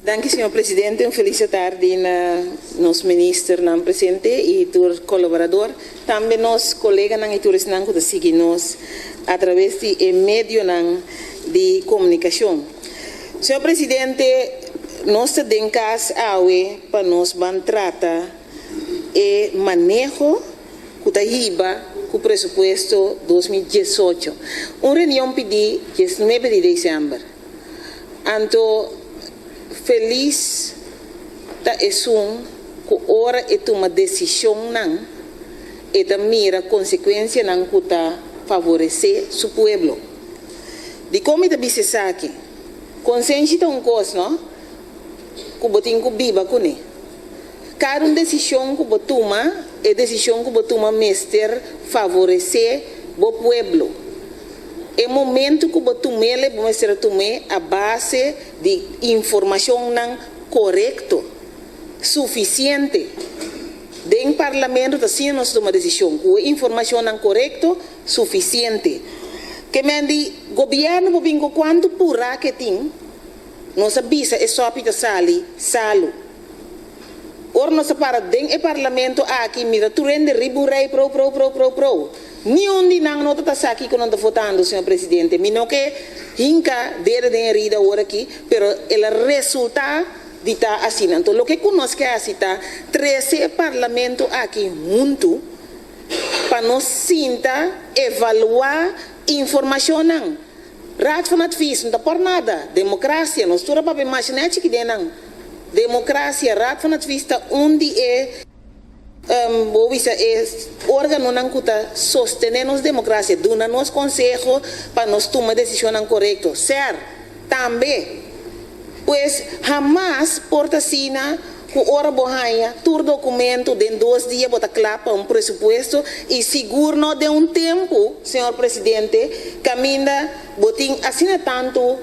Danki señor presidente, un feliz atardi na nos ministernan presente y tur colaborador, tambe nos coleganan y tur esnan cu ta sigui nos a traves di e medionan di comunicacion. Señor presidente, nos ta den cas awe pa nos ban trata e maneho cu ta hiba cu presupuesto 2018. Un reunion pidi 19 di december. Anto felis ta esun ku ora e tuma desishonnan e ta mira konsekuensianan ku ta favoresé su pueblo. Dikon mi ta bisa esaki? Konsenshi ta un kos, no? Ku bo tin ku biba kuné. Kada un desishon ku bo tuma, e desishon ku bo tuma mester favoresé bo pueblo. E momentu ku bo tum'el e bo mester a tum'é a base di informashonnan korekto, sufisiente. Den Parlamento ta asina nos tuma desishon, ku e informashonnan korekto, sufisiente. Ke men di gobièrnu por bin ku kuantu purá ke tin, nos a bisa e sòpi ta sali salu. Ora nos a para den e Parlamento aki mira tur hende riba un rei pro pro pro pro pro. Niun di nan no ta ta sa kiko nan ta votando, señor Presidente. Mi no ke hinka dede den herida awor aki, pero el a resulta di ta asina. Anto loke ku nos ke hasi ta trese e Parlamento aki huntu pa nos sinta evalua informashonnan. Raad van Advies no ta por nada. Democracia, nos tur a papia masha nechi ki den nan. Democracia, Raad van Advies ta un di e, bo bisa e organonan cu ta sostene nos democracia, duna nos conseho pa nos tuma decisionnan corecto. Ser, tambe. Pues, hamas por ta asina cu ora bo haña tur documento den dos dia bo ta cla pa un presupuesto y sigur no den un tempo, señor Presidente, caminda bo tin asina tanto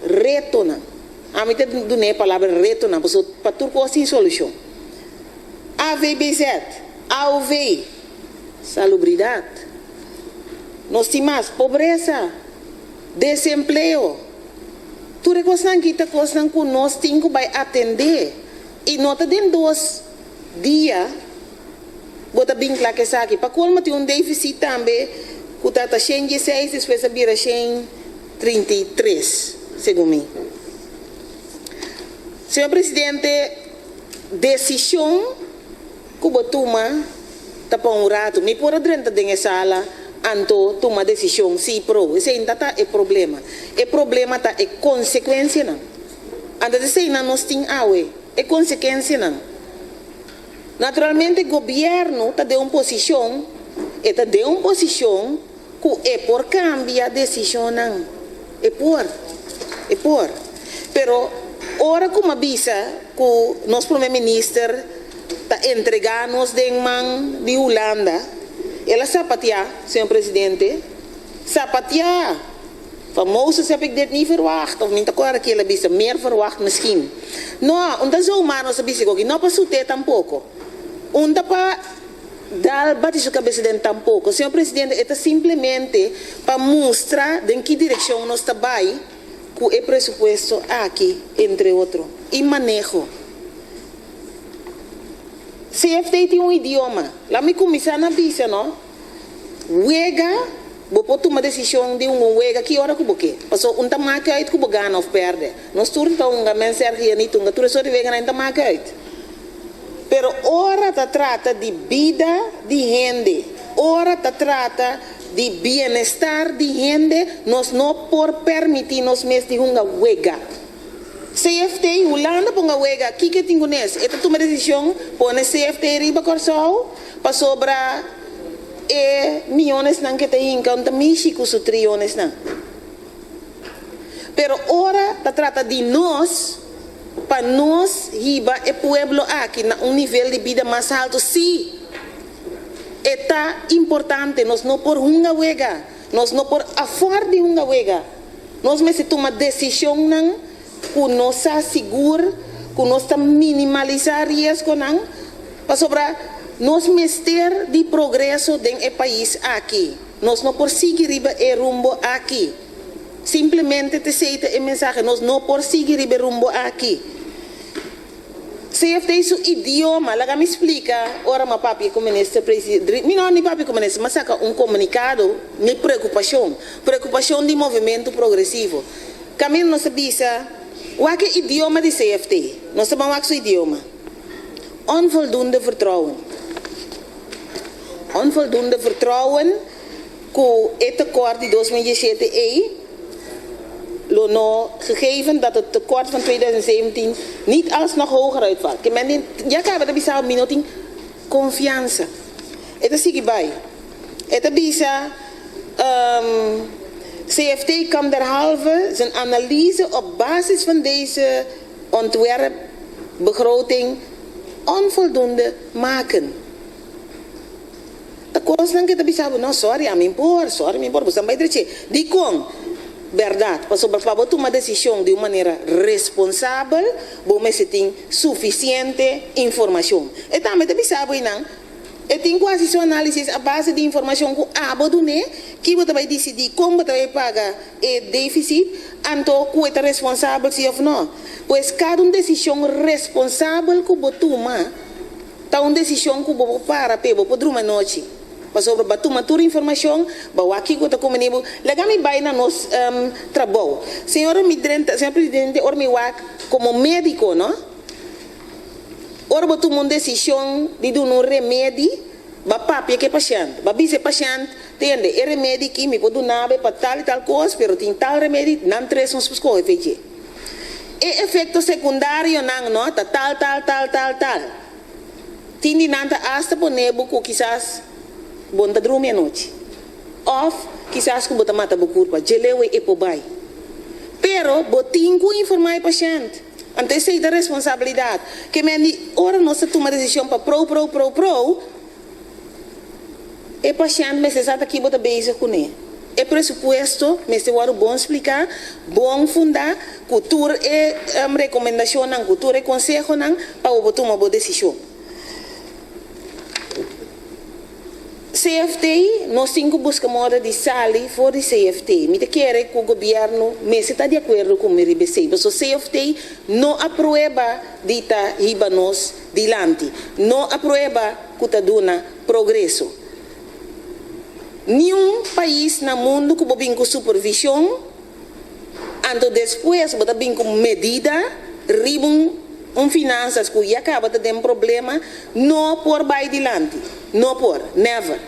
retonan. Ami ta duna e palabra retonan pasobra pa tur cos tin solucion. AVBZ, AOV, salubridad. Nos tin mas pobresa, desempleo. Tur e kosnan aki ta kosnan ku nos tin ku bai atendé i no ta den dos dia bo ta bin kla ku esaki. Pa kolmo tin un defisit tambe ku ta ta 116 despues a bira 133 segun mi. Señor Presidente, desishon ku bo tuma ta pa un ratu. Mi por a drenta den e sala anto tuma desishon si pro. Esei no ta ta e problema. E problema ta e konsekuensianan. Anto ta eseinan nos tin awe, e konsekuensianan. Naturalmente gobièrnu ta den un posishon, e ta den un posishon ku e por kambia desishonnan. E por. E por. Pero ora ku m'a bisa ku nos Prome Minister ta entregá nos den man di Hulanda, el a sapateá, señor Presidente, sapateá! Van Mozes heb ik dit niet verwacht, of mi ta kòrda ki el a bisa, meer verwacht misschien. No, un ta zomaar nos a bisa koki, no pa sut'é tampoko. Un ta pa Dal bati su cabeza den tampoco. Señor Presidente, e ta simplemente pa mustra den ki direccion nos ta bay cu e presupuesto aki, entre otro, y maneho. CFT tin un idioma. Laat mi cuminsa na bisa, no? Wega, bo por tuma decision di hunga un wega ki ora cu bo ke. Pasobra un ta make uit cu bo gana of perde. Nos tur ta hunga, men Sergio y Anita hunga tur e soort di weganan, ta make uit. Pero ora ta trata di bida di hende, ora ta trata di bienestar di hende, nos no por permiti nos mes di hunga wega. CFT, Hulanda ponga wega, kiko e tin ku nes? E ta tuma desishon pone CFT riba Kòrsou pasobra e miyonesnan ke ta hinka no ta mishi ku su triyonesnan. Pero ora ta trata di nos, pa nos hiba e pueblo aki na un nivel di bida mas haltu, sí, e ta importante. Nos no por hunga wega. Nos no por afòrt di hunga wega. Nos mester tuma desishonnan ku nos sa sigur ku nos ta minimalisá riesgonan, pasobra nos mester di progreso den e pais aki. Nos no por sigui riba e rumbo aki. Simplemente t'esei ta e mensahe, nos no por sigui riba e rumbo aki. CFT su idioma, laga mi splika, ora m'a papia ku minister presidente, mi no ni papia ku minister, m'a saka un komunikado, mi preokupashon, preokupashon di Movementu Progresivo. Kaminda nos ta bisa, wak e idioma di CFT, nos ta ban wak su idioma. Onvoldoende vertrouwen. Onvoldoende vertrouwen ku e tekort di 2017 ei lo no gegeven dat het tekort van 2017 niet alsnog hoger uitvalt. Ke men den ya kaba ta bisa mi no tin konfiansa. E ta sigui bai. E ta bisa CFT kan derhalve zijn analyse op basis van deze ontwerpbegroting onvoldoende maken. Ta kosnan ke ta bisa bo, no, sorry, ami por, sorry, mi por, bo san bai drechi. Dikon? Bèrdat, pasobra pa bo tuma desishon di un manera responsabel, bo mester tin sufisiente informashon. E tambe ta bisa bo einan, e tin ku hasi su análisis a base di informashon ku abo dun'é, ki bo ta bai disidí kon bo ta bai paga e défisit, anto ku e ta responsabel si òf no. Pues kada un desishon responsabel ku bo tuma, Ta un desishon ku bo por para p'e, bo por druma anochi, pasobra bo a tuma tur informashon, bo a wak kiko ta kumini bo. Laga mi bai na nos trabou. Señor mi drenta, señor presidente, ora mi wak komo médiko, no? Ora bo tuma un desishon di duna un remedi, bo a papia ku e pashènt, bo a bisa e pashènt, tende, e remedi aki mi por duna bo pa tal i tal kos, pero tin tal remedi, nan tres nos por skohe fe dje. E efekto sekundarionan no ta tal, tal, tal, tal, tal. Tin di nan ta asta pone bo ku kisas bo no ta drumi anochi. Òf kisas ku bo ta mata bo kurpa. Dje leu e por bai. Pero bo tin ku informá e pashènt. Anto esei ta responsabilidat. Ke men di ora nos ta tuma desishon pa prou, prou, prou, prou, E pashènt mester sa ta ki bo ta bezig kuné. E presupuesto mester wòrdu bon spliká, bon fundá, ku tur e rekomendashonnan, ku tur e konsehonan pa bo por tuma bo desishon. CFT, Nos tin ku buska moda di sali for di CFT. Mi ta kere ku gobièrnu mester ta di akuerdo ku mi riba esei, pasobra CFT no a prueba di ta hiba nos dilanti, no a prueba ku ta duna progreso. Niun pais na mundu ku bo bin ku supervishon, anto despues bo ta bin ku medida riba un un finansas ku ya kaba ta den problema, no por bai dilanti. No por. Never.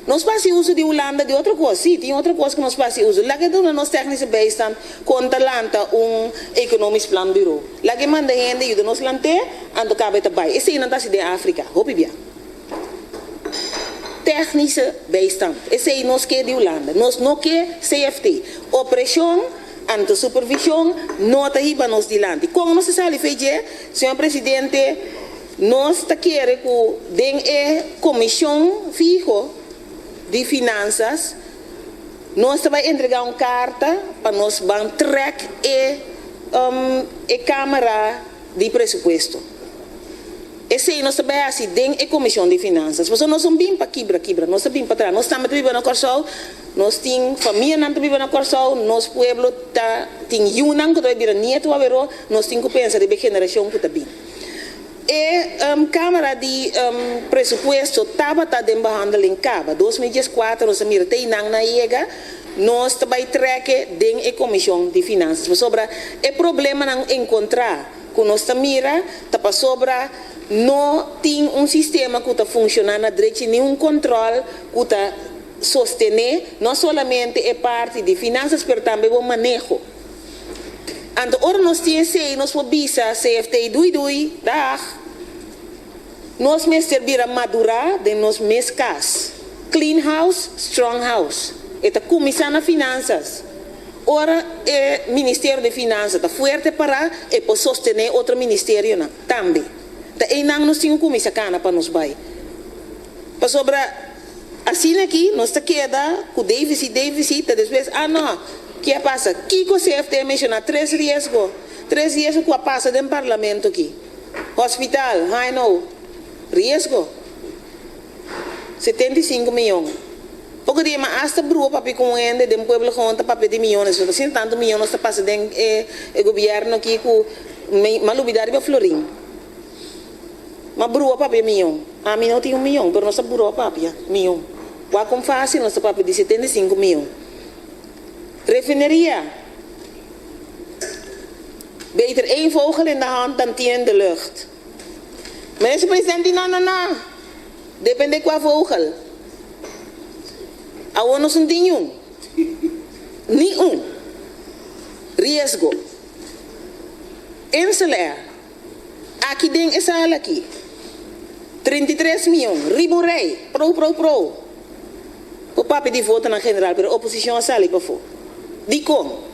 Nos por hasi uso di Hulanda di otro kos, sí, tin otro kos ku nos por hasi uso. Laga e duna nos tèknische bijstand kon ta lanta un economisch planbureau. Laga e manda hende yuda nos lant'é, anto kaba e ta bai. Esei nan ta hasi den Afrika, hopi bia. Tèknische bijstand, esei nos ke di Hulanda. Nos no ke CFT. Opreshon, anto supervishon no ta hiba nos dilanti. Kon nos ta sali fe dje, señor presidente? Nos ta kere ku den e Komishon Fiho di Finansas nos ta bai entregá un karta pa nos ban trèk e e Kámara di Presupuesto. Esei nos ta bai hasi den e Komishon di Finansas. Pasobra nos no bin pa kibra kibra, nos ta bin pa traha. Nos tambe ta biba na Kòrsou, nos tin famianan ta biba na Kòrsou, nos pueblo ta tin yunan ku ta bai bira nietu aweró, nos tin ku pensa riba e generashon ku ta bin. E Cámara di Presupuesto tabata den behandeling caba. 2014 nos a mira te einan nan yega, nos ta bay treke den e Comision di Finanzas. Pasobra e problemanan encontra cu nos ta mira ta pasobra no tin un sistema cu ta funciona na drechi ni un control cu ta sostene no solamente e parti di finanzas pero tambe bo maneho. Anto ora nos tin esei nos por bisa CFT dui dui, dag. Nos mester bira madurá den nos mes kas. Clean house, strong house. E ta kuminsá na finansas. Ora e ministerio di finansa ta fuerte pará e por sostené otro ministerionan tambe. Ta einan nos tin ku kuminsá kana pa nos bai. Pasobra asina aki nos ta keda ku deficit, deficit, ta despues, ah no, ke a pasa? Kiko CFT a menciona? Tres riesgo, tres riesgo ku a pasa den parlamento aki. Hospital, HNO, riesgo, 75 miyon. Poko dia mi hasta brua papia ku un hende den pueblo gewoon ta papia di miyones, pasobra asina tantu miyon nos ta pasa den e gobierno aki ku mi a lubida riba florin. Ma brua papia mion. Ami no tin un mion, pero nos ta brua papia mion. Wak kon fásil nos ta papia di 75 mion. Refineria. Beter één vogel in de hand dan tien in de lucht. Minister president di no, no, no. Depende kua vogel. Awor nos no tin niun. Ni un. Riesgo. Insel Air. Aki den e sala aki. 33 mion. Riba un rei. Pro, pro, pro. Por papia di votonan general, pero oposishon a sali pafó. Dikon?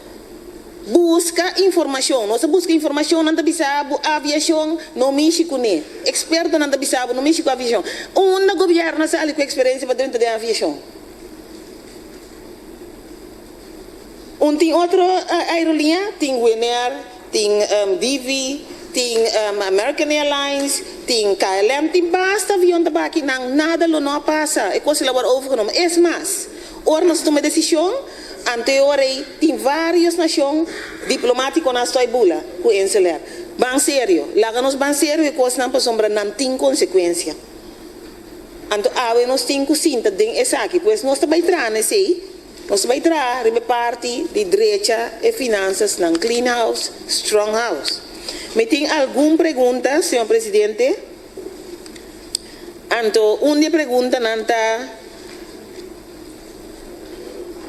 Buska informashon. Nos a buska informashon, nan ta bisa bo aviashon no mishi kuné. Ekspertonan ta bisa bo no mishi ku aviashon. Unda gobièrnu a sali ku eksperensia pa drenta den aviashon? Un tin otro aerolínea, tin Winair, tin DV, tin American Airlines, tin KLM, tin basta avion ta baki nan, nada lo no a pasa, e kos lo a wòrdu overgenomen. Es mas, ora nos a tuma e desishon, anteor ei tin vários nashon diplomátikonan a stòi bula ku Insel Air. Ban serio, laga nos ban serio e kosnan pasobra nan tin konsekuensia. Anto awe nos tin ku sinta den esaki, pues nos ta bai traha na esei. Nos ta bai traha riba e parti di drecha e finansasnan, clean house, strong house. Mi tin algun pregunta, señor presidente. Anto un di e preguntanan ta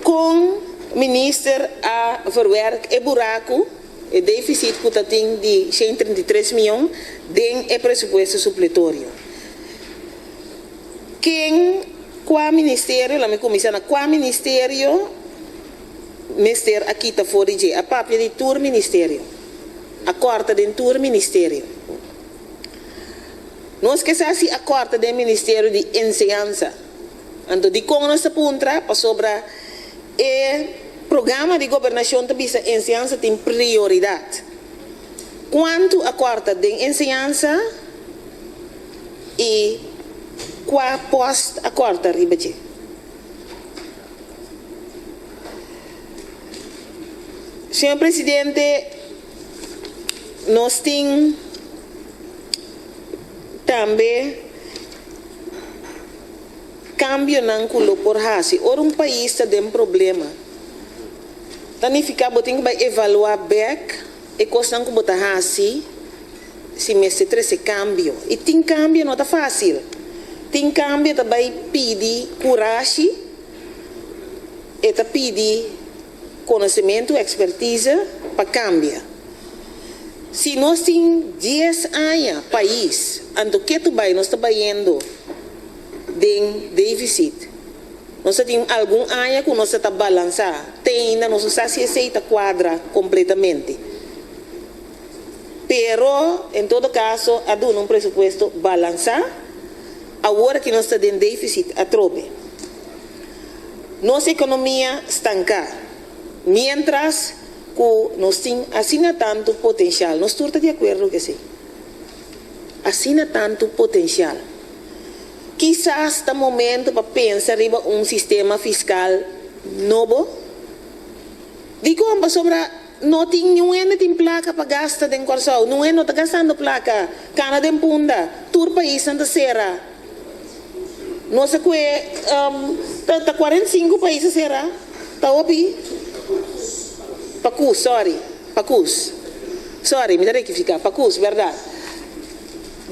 kon minister a verwerk e buraku, e deficit ku ta tin di 133 mion den e presupuesto supletorio. Ken, kua ministerio, la mi kuminsá na kua ministerio mester a kita for di dje? A papia di tur ministerio. A kòrta den tur ministerio. Nos ke sa si a kòrta den ministerio di enseñansa. Anto dikon nos ta puntra? Pasobra e programa di gobernashon ta bisa enseñansa tin prioridat. Kuantu a kòrta den enseñansa? I kua post a kòrta riba dje? Señor Presidente, nos tin tambe kambionan ku lo por hasi ora un pais ta den problema. Ta nifiká bo tin ku bai evaluá bèk e kosnan ku bo ta hasi. Si mester trece cambio. Y tin cambio no ta facil. Tin cambio ta bay pidi curashi, e ta pidi conocemento, expertise pa cambia. Si nos tin dies aña pais, anto ke tu bay nos ta bayendo den deficit. Nos ta tin algun aña cu nos ta ta balansa, te ainda nos no sa si esey ta cuadra completamente. Pero, en todo caso, a duna un presupuesto balansá. Awor aki nos ta den deficit atrobe. Nos economia stanká, mientras cu nos tin asina tanto potencial. Nos tur ta di acuerdo cu esey. Asina tanto potencial. Kisas ta momento pa pensa riba un sistema fiscal nobo? Dikon? Pasobra no tin niun hende tin plaka pa gasta den Kòrsou. Niun hende no ta gastando plaka. Kana den Punda, tur paisnan ta sera. Nos a kue ta 45 pais a sera. Ta hopi? Pakus, sorry. Pakus. Sorry, mi ta rektifiká. Pakus, bèrdat.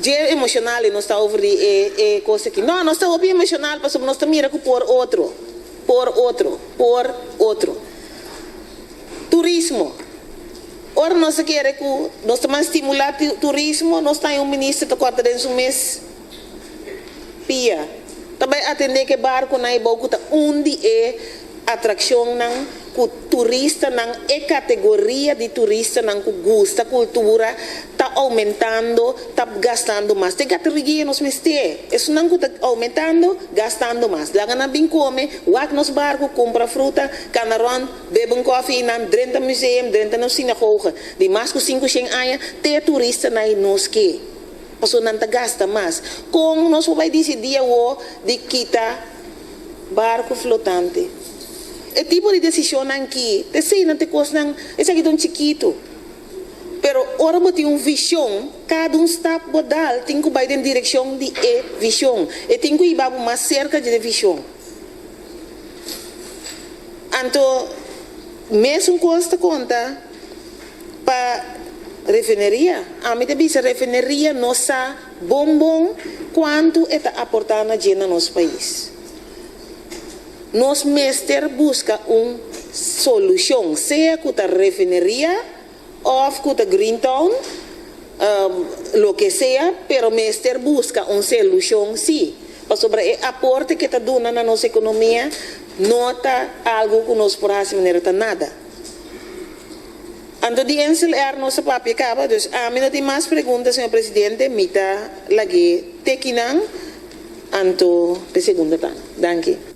Dje emoshonal nos ta over di e kos aki. No, nos ta hopi emoshonal pasobra nos ta mira ku por otro. Por otro, por otro. Turismo. Ora nos ta kere ku nos ta man stimulá turismo, nos ta haña un minister ta kòrta den su mes pia. Ta bai atendé ku e barkonan ei bou ku ta un di e atrakshonnan ku turistanan, e kategoria di turistanan ku gusta kultura ta oumentando, ta gastando mas. Te kategoria nos mester, esunnan ku ta oumentando, gastando mas. Laga nan bin kome, wak nos barku, kumpra fruta, kana rònt, bebe un kòfi i nan drenta museum, drenta nos sinagoge di mas ku 500 aña, te turistanan ei nos ke, pasobra nan ta gasta mas. Kon nos por bai disidí awor di kita barku flotante? E tipo di desishonnan ki, t'eseinan t'e kosnan, esaki ta un chikitu. Pero ora bo tin un vishon, kada un stap bo dal tin ku bai den direkshon di e vishon. E tin ku hiba bo mas serka di e vishon. Anto mesun kos ta konta pa refineria. Ami ta bisa refineria no sa bon bon kuantu e ta aportá na dje na nos pais. Nos mester buska un solushon, sea ku ta refineria òf ku ta Greentown, loke sea, pero mester buska un selushon sí, pasobra e aporte ke ta duna na nos ekonomia no ta algu ku nos por hasi manera ta nada. Anto di Insel Air nos a papia kaba, dus ami no tin mas pregunta, señor presidente, mi ta lag'é te kinan, anto p'e segunda tanda. Danki.